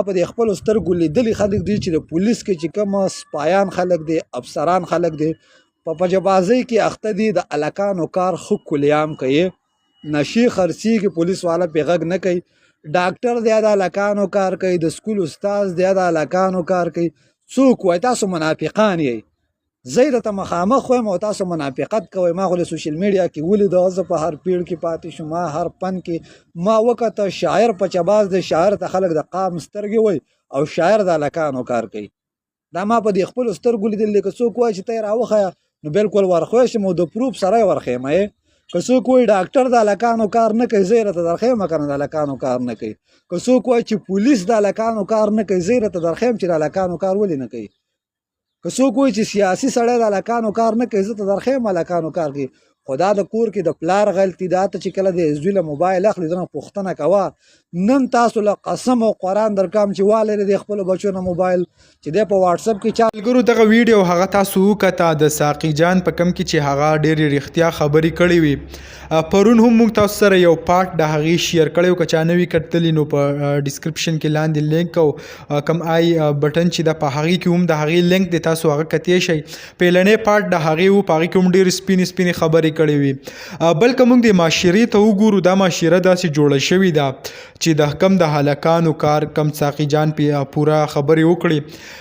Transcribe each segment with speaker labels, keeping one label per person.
Speaker 1: په دې خپل سترګو لیدلي خلک دي چې د پولیس کې چې کوم سپایان خلک دي، افسران خلک دي، په پجبازۍ کې اخته دي، د الکانو کار خو کلیام کوي، نشي خرڅیږي، پولیس والا په غږ نه کوي. ډاکټر دی د الکانو کار کوي، د سکول استاد دی د الکانو کار کوي. څوک وای تاسو منافقان یئ؟ زه یې درته مخامخ وایم او تاسو منافقت کوئ. ما خو له سوشل میډیا کې ولیده، زه په هر پیړ کې پاتې شوم، ما هر پن کې ما وکته. شاعر پچباز دی، شاعر ته خلک د قام سترګې وایي او شاعر د هلکانو کار کوي. دا ما په دې خپلو سترګو لیدل دي. که څوک وایي چې ته یې راوښیه نو بلکل ورښوی شم او د پروف سره یې ورښیم. که څوک وایي ډاکټر د هلکانو کار نه کوي، زه یې راته درښیم که نه د هلکانو کار نه کوي. که څوک وایي چې پولیس د هلکانو کار نه کوي، زه یې راته درښیم چې د هلکانو کار ولې نه کوي. که څوک وایي چې سیاسي سړی د هلکانو کار نه کوي، زه ته درښیم هلکانو کار کوي. خو دا د کور کې د پلار غلطي ده ته چې کله د زوی له موبایل اخلي دنه پوښتنه کوه. نن تاسو له قسم او قرآن درکام چې والې د خپلو بچو نه موبایل چې دی په واتساپ کې چا
Speaker 2: ملګرو دغه ویډیو هغه تاسو وکته د ساقي جان په کم کې چې هغه ډېرې رښتیا خبرې کړې وي. پرون هم موږ تاسو سره یو پارټ د هغې شیر کړی، که چا نه وي کتلی نو په ډیسکرپشن کې لاندې لینک او کم آی بټن چې د په هغې کې هم د هغې لینک دی، تاسو هغه کتی شئ. پیلنې پارټ د هغې وو، په هغې کې هم ډېرې سپینې سپینې خبرې کړې وي. بل که موږ د معاشرې ته وګورو، دا معاشره داسې جوړه شوې ده چې د کم د هلکانو کار کم ساقي جان پې پوره خبرې وکړې،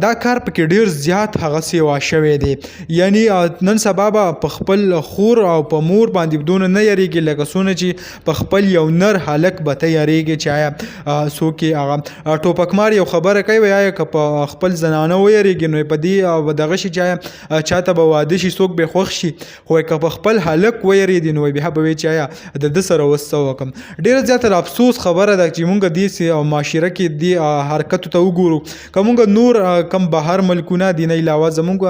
Speaker 2: دا کار پکې ډیر زیات هغه سیوا شوی دی. یعنی نن سبا به په خپل خور او په مور باندې دونه نه یریږي لکه څونه چې په خپل یو نر هلک به ته یریږي چې آیا څوک یې هغه ټوپکمار یو خبره کوي، آیا که په خپل زنانه ویریږي نو په دې دغه شي چې آیا چاته به واده شي، څوک به خوښ شي، خو که په خپل هلک ویریدي نو بیا به وي چې آیا د ده سره اوس څه وکړم. ډېره زیاته د افسوس خبره ده چې مونږ دې معاشره کې دې حرکتو ته وګورو. که مونږ نور کم بهر ملکونه دي نه علاوه زمونږ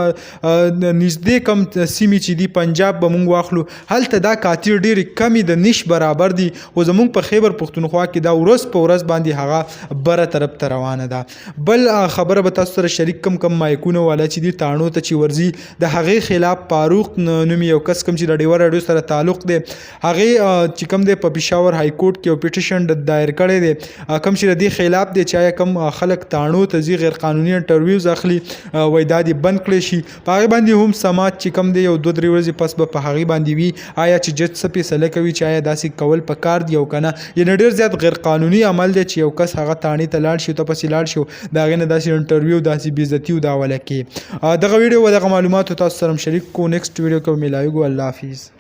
Speaker 2: نږدې کم سیمې چې دي، پنجاب به مونږ واخلو، هلته دا کاتې ډېرې کمې د نش برابر دي، خو زمونږ په خیبر پښتونخوا کې دا ورځ په ورځ باندې هغه بره طرف ته روانه ده. بل خبره به تاسو سره شریک کم، کم مایکونه والا چې دي تاڼو ته چې ورځي د هغې خلاف فاروق نومي یو کس کوم چې د ډیوه راډیو سره تعلق دی، هغې چې کوم دی په پېښور های کورټ کې یو پټیشن دایر کړی دی کوم چې د دې خلاف دی چې آیا کوم خلک تاڼو ته ځي غیرقانوني انټرویوز اخلي، وایي دا دې بند کړی شي. په هغې باندې هم سماعت چې کوم دی یو دوه درې ورځې پس به په هغې باندې وي، آیا چې جج څه فیصله کوي چې آیا داسې کول پکار دي او که نه. یعنې ډېر زیات غیرقانوني عمل دی چې یو کس هغه تاڼې ته لاړ شي، ته پسې لاړ شي، د هغې نه داسې انټرویو، داسې بېعزتي او دا وله کې. دغه ویډیو و دغه معلوماتو تاسو سره شریک کو. نیکسټ ویډیو کې به ملاویږو. الله حافظ.